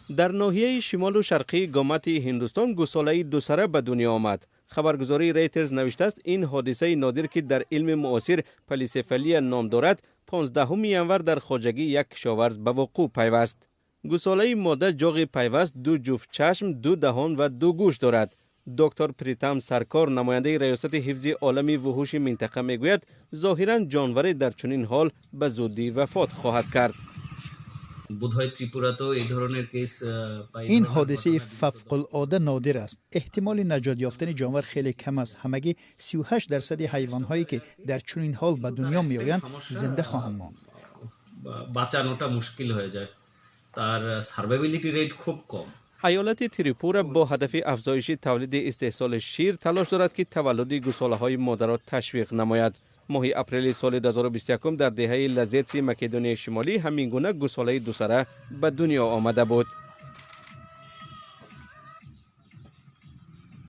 Дар ноҳияи шимолу шарқии Гомати Ҳиндустон гусолаи дусара ба дунё омад. Хабаргузории Рейтерз навиштааст, ин ҳодисаи нодир, ки дар илми муосир полисефалия ном дорад, 15 январ дар хоҷагии як кишоварз ба вуқӯъ пайваст. Гусолаи мода ҷоғи пайваст, ду ҷуфт чашм, ду даҳон ва ду гӯш дорад. Доктор Притам Саркор, намояндаи раёсати ҳифзи олами вуҳуши минтақа, мегӯяд, зоҳиран ҷонваре дар чунин ҳол ба зудӣ вафот хоҳад кард. Ин ҳодисаи фавқулода нодир аст. Эҳтимоли наҷот ёфтани ҷонвар хеле кам аст. Ҳамагӣ 38% ҳайвонҳое, ки дар чунин ҳол ба дунё меоянд, зинда хоҳанд монд. Иёлати Трипура бо ҳадафи афзоиши тавлиди истеҳсоли шир талош дорад, ки таваллуди гусолаҳои модарро ташвиқ намояд. Моҳи апрели соли 2021 дар деҳаи Лазетси Македонияи Шимолӣ ҳамин гуна гусолаи дусара ба дунё омада буд.